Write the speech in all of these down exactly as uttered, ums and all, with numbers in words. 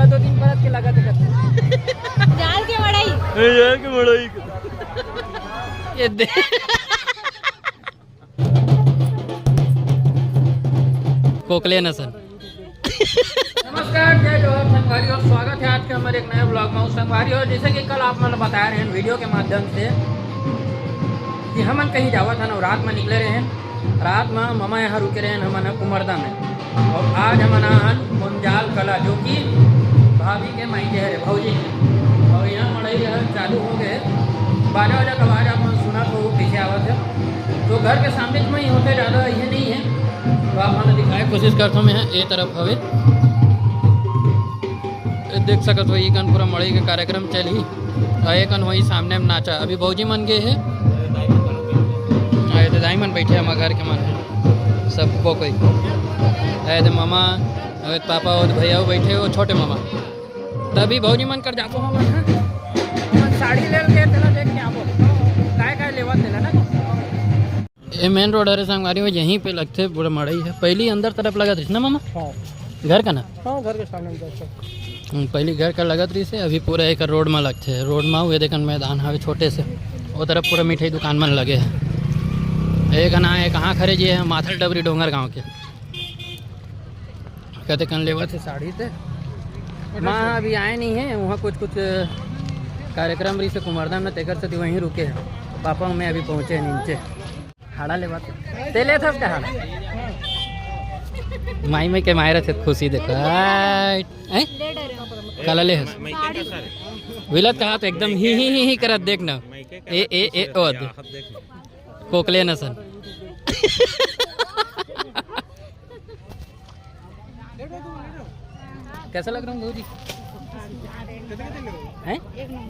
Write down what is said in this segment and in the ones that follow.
दो तीन परत के लगा देगा। जाल के मड़ई। ए, जाल के मड़ई। ये दे। कोकले नसन। नमस्कार, जय जोहार संगवारी हो, स्वागत है आज के हमारे एक नए ब्लॉग में। संगवारी हो, जैसे कि कल आप मन बताए रहे वीडियो के माध्यम से कि हमन कहीं जावत हन और रात में निकले रहे, रात में ममा यहाँ रुके रहे हमन कुमरदा में। और आज हमन आहन मोंजाल कला, जो कि भाभी के मायके हरे, भौजी के। और यहाँ मड़ई चालू हो गए, बाजा वाजा का आवाज आप मन सुनत हो कैसे आवत है। तो घर के सामने में ही होते, ज़्यादा ये नहीं है। तो आप मन दिखाए कोशिश करता हूँ मैं, ये तरफ हवे। ये देख सकत हो, ये कन पूरा मड़ई के कार्यक्रम चलही। और ये कन वही सामने में नाचा, अभी भौजी मन गए है। हाँ, ये तो दाई मन बैठे, हमारे घर के मन है, सब वो कोई। ये तो मामा, ये तो पापा, वो तो भैया, वो बैठे, वो छोटे मामा। तभी भौजी मन कर जातो हमन, हाँ? हमन साड़ी ले के तेला देख के आबो। काय काय लेवा तेला ना? ये मेन रोड हरे संगवारी हो, यहीं पे लगथे पूरा मड़ई है। पहली अंदर तरफ लगत रहिस ना मामा? हाँ। घर का ना? हाँ, घर के सामने अंदर से। हम्म, पहली घर का लगत रहिस है, अभी पूरा एक रोड में लगथे। रोड में हुए देखन मैदान हवे छोटे से, वो तरफ पूरा मिठाई दुकान मन लगे है। एक ना है कहाँ खरे जी है, माथल डबरी डोंगर गांव के। कहते कन लेवत है साड़ी ते। माँ अभी आए नहीं है, वहाँ कुछ कुछ कार्यक्रम रहिस है कुमरदा में, तेकर से वहीं रुके हैं। पापा मैं अभी पहुँचे हैं नीचे। हाड़ा लेवत है। ते लेत हस का हाड़ा? माई में के मायरा से खुशी देखा। आय, हैं? काला ले हस? विलत कहा तो एकदम ही ही ही ही करत देख ना। ए ए ए ओ दे। कोकले नसन। कैसा लग रहा हूँ भौजी? हैं?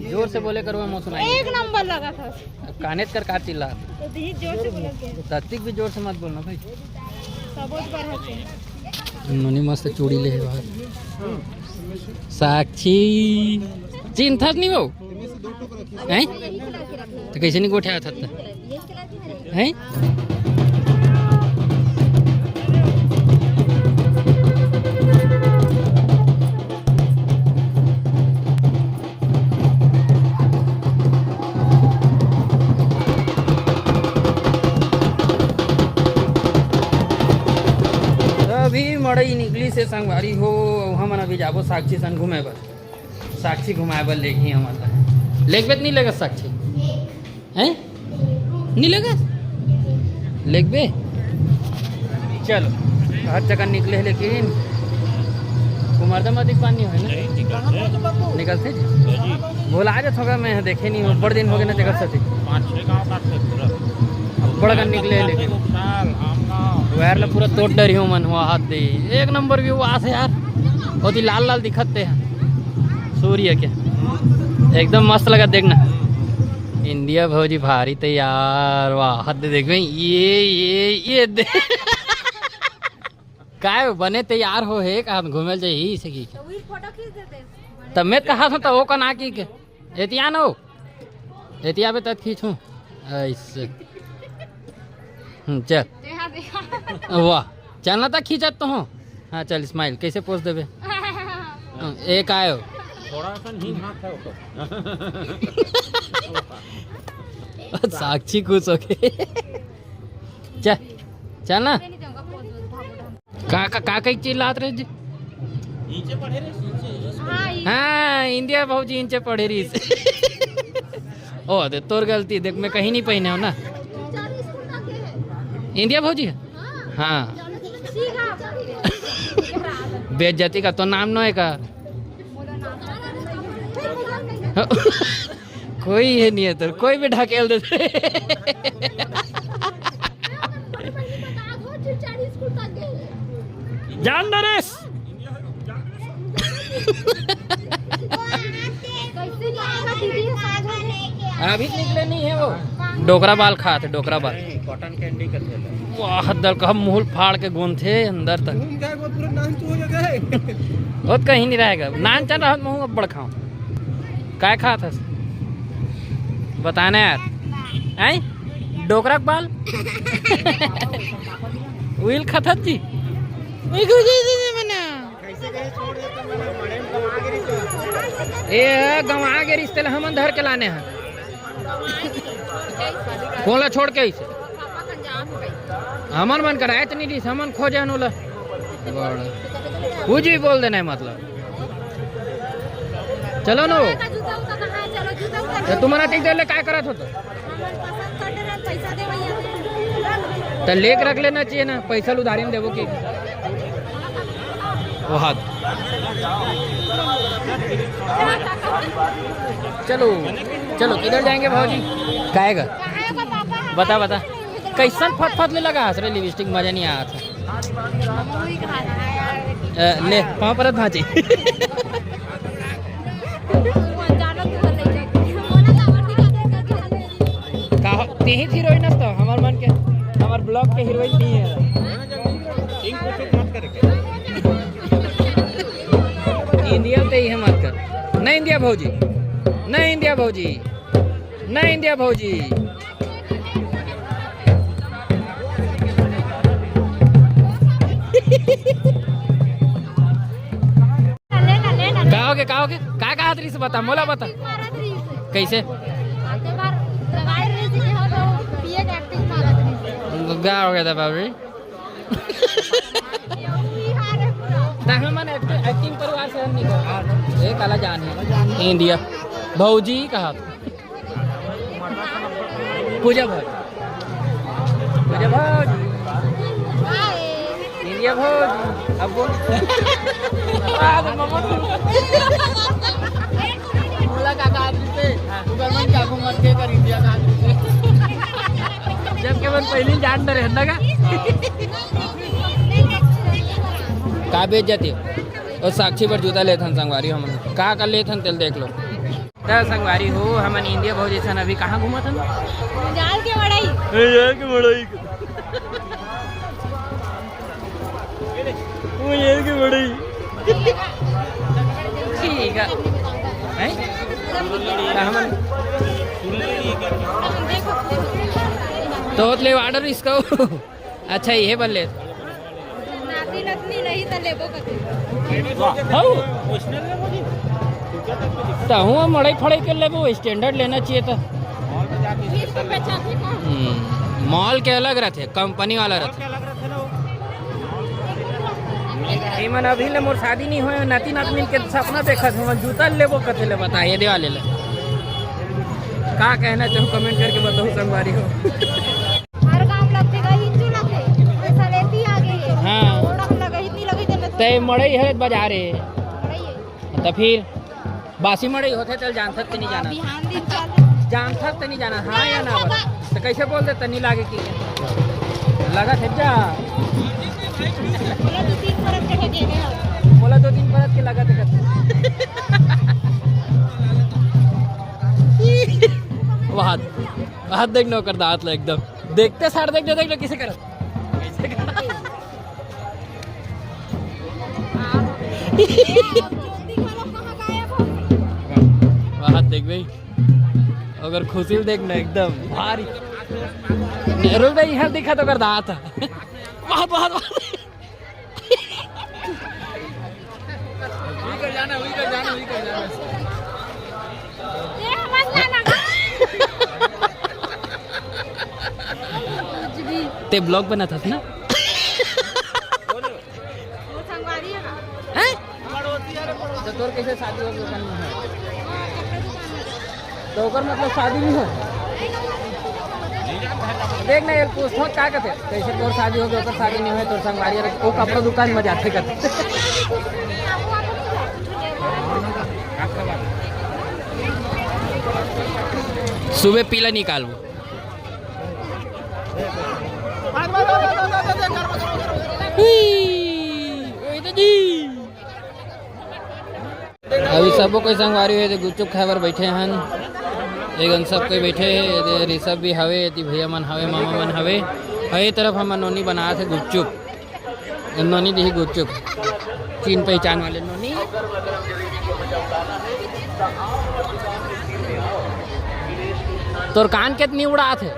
जोर से बोले करो, हम सुनाई। एक नंबर लगा था। कानेत कर का चिल्ला। तो दी जोर से बोला के। तत्तिक भी जोर से मत बोलना भाई। सबोज पर है। नोनी मस्त चूड़ी ले है बाहर। साक्षी चिंथस नहीं हो? हैं? तो कैसे नहीं गोठे आता था? हैं? अभी मड़ई निकली से संगवारी हो, हमन अभी जाबो साक्षी सन घूमे बर। साक्षी घुमाए बर लेगही हमन ला। लेगबे त नहीं लेगस साक्षी? हैं? नहीं लेगस? लेगबे? चलो, हर जगह निकले है, लेकिन कुमारदा मती पानी है ना? नहीं, निकलते। निकलते जी? हाँ जी। भुला जात होगा, मैं देखे नहीं हूँ, बड़ दिन हो गए ना, जगह से। पाँच छः गाँव काटते पूरा। बड़ गन निकले है, लेकिन। वायर ला पूरा तोड़ डरी हूँ मन हुआ हाथ दे। एक नंबर व्यू आस है यार, बहुत ही लाल लाल दिखते हैं सूर्य के, एकदम मस्त लगा देखना। इंडिया भौजी भारी तैयार, वाह, हद देख भाई, ये, ये, ये दे। काय बने तैयार हो हे, कहाँ घूमे ल जाही, इसे की? तो वही फोटो खींच देते। तब मैं कहा था, तो वो का ना की के, एतिया नो, एतिया पे तक खींचूं, ऐसे। हम्म, चल। देखा, देखा। वाह, चलना तक खींचत तो हूँ। हाँ, चल, स्माइल, कैसे पोज देबे? हाँ, एक आयो। थोड़ा सा नीम हाथ है वो तो। साक्षी खुश हो गई। चल, चल ना। का, का, का, का चिल्लात रहे जी? नीचे पढ़े रहे, नीचे। हाँ, इंडिया भौजी इंचे पढ़े रही। ओ, दे, तोर गलती, देख, मैं कहीं नहीं पहने हूँ ना। इंडिया भौजी है? हाँ। बेइज्जती का तो नाम नो है का? कोई ये नहीं है तो कोई भी ढकेल देते। जान नरेश। अभी निकले नहीं है वो। डोकरा बाल खात, डोकरा बाल। कॉटन कैंडी का थैला। वाह, दल का मुंह फाड़ के गोंद थे अंदर तक। घूम जाए वो पूरा नान चू हो जाता है। बहुत कहीं नहीं रहेगा। नान चल रहा, मुंह अब बड़ खाऊं। काय खात हस? बताना यार। हैं? डोकरा के बाल? उइल खात हस जी? उइल खात हस जी मना। कैसे गए छोड़ देता मैंने, मड़े में कमा के ए, गंवा गे रिहिस तेला हमन धर के लाने हन। कोन ला छोड़ के आइस? हमन मन करा आयत नहीं रिहिस, हमन खोजे हन ओला। बड़ा। कुछ भी बोल देना है मतलब। चलो ना। तो तुम्हारा ठीक ले काय करत हो तो? त लेके रख लेना चाहिए ना, पैसा ल उधारी में देबो कि? वो हाथ। चलो, चलो, किधर जाएंगे भाजी? काय गा? बता, बता। कैसन फटफट ले लगा हस रे लिपस्टिक, मजा नहीं आया था। अ, ले, पाँव परत भाजी। का हो, तेही हीरोइन हस तो, हमर मन के, हमर ब्लॉग के हीरोइन तेही है। इंदिया तेही है, मत कर। नहीं इंदिया भौजी, नहीं इंदिया भौजी, नहीं इंदिया भौजी। का होगे, का होगे? का कहत रहिस बता, मोला बता। कैसे? का होगे था भाभी? त हमन एक्टिंग, एक्टिंग परिवार से हम निकल। ए, काला जान है। इंदिया। भौजी कहा। पूजा भौजी। पूजा भौजी। इंदिया भौजी। अब बोल। आ, तो मम्मा तू। बोला काका आदमी से। हाँ। Google मन क्या घूम मत के कर इंदिया का आदमी से। जबकि मन पहली जान डरे है ना का? का बेइज्जती? ओ साक्षी बर जूता लेथन संगवारी हमन। का का लेथन तेल देख लो। त संगवारी हो, हमन इंदिया भौजी सन अभी कहाँ घूमत हन? जाल के मड़ई। ए, जाल के मड़ई। वो जाल के मड़ई। ठीक है। हैं? त हमन तो होत ले order इसका। अच्छा, ये बल्ले। नाती नतनी रही त लेबो कते। हौ। त हुआ मड़ई फड़ई के लेबो, standard लेना चाहिए त। बीस रुपए चाहते का? हम्म, मॉल के अलग रहते, कंपनी वाला रहते। इमन अभी ले मोर शादी नहीं होए, नाती नातनी के सपना देखत हूँ, जूता लेबो कते ले बता, ये देवा ले ले। का कहना चाहूँ, comment करके बताओ संगवारी हो। हर काम लगथे, गही चू लगथे। जैसा लेती आ गई है। हाँ। ओड़ा हम लगही, इतनी लगही, जब तय मड़ई है बाजारे। मड़ई है। त फिर बासी मड़ई होथे, तेल जानथस त नहीं जाना। बिहान दिन चल। जानथस त नहीं जाना, हाँ या ना बता। त कैसे बोल दे, तनी लागे कि लगत है जा। बोला दो तीन परत के लगे हैं। बोला दो तीन परत के लगत है। वहाँ, वहाँ देख ना ओकर दांत ला एकदम। देखते सार देख, देख लो किसे करत। वहाँ देख भाई, अगर खुशी देख ना एकदम भारी। रुक भाई, यहाँ दिखा तो कर दांत। बहुत, बहुत, बहुत। वही कर जाना, वही कर जाना, वही कर जाना। ये मत लाना। कुछ भी। ते ब्लॉग बनाथस ना? वो संगवारी है ना? हैं? तो तोर कैसे शादी हो गई? तो ओकर मतलब शादी नहीं हो। देख ना, ये पूछत का कहते, कैसे तोर शादी हो गई, ओकर शादी नहीं हो, तोर संगवारी रख, वो कपड़ा दुकान में जाते कहते। सुबह पीला निकालबो। हुई, ओए दादी। अभी सबो कोई संगवारी हे, गुपचुप खाए बर बैठे हन। एक जन सब कोई बैठे हे, एदे ऋषभ भी हवे, एती भैया मन हवे, मामा मन हवे। अउ ए तरफ हमर नोनी बनात हे गुपचुप। नोनी दिही गुपचुप, चीन पहचान वाले नोनी। तोर कान केतनी उड़ात हे?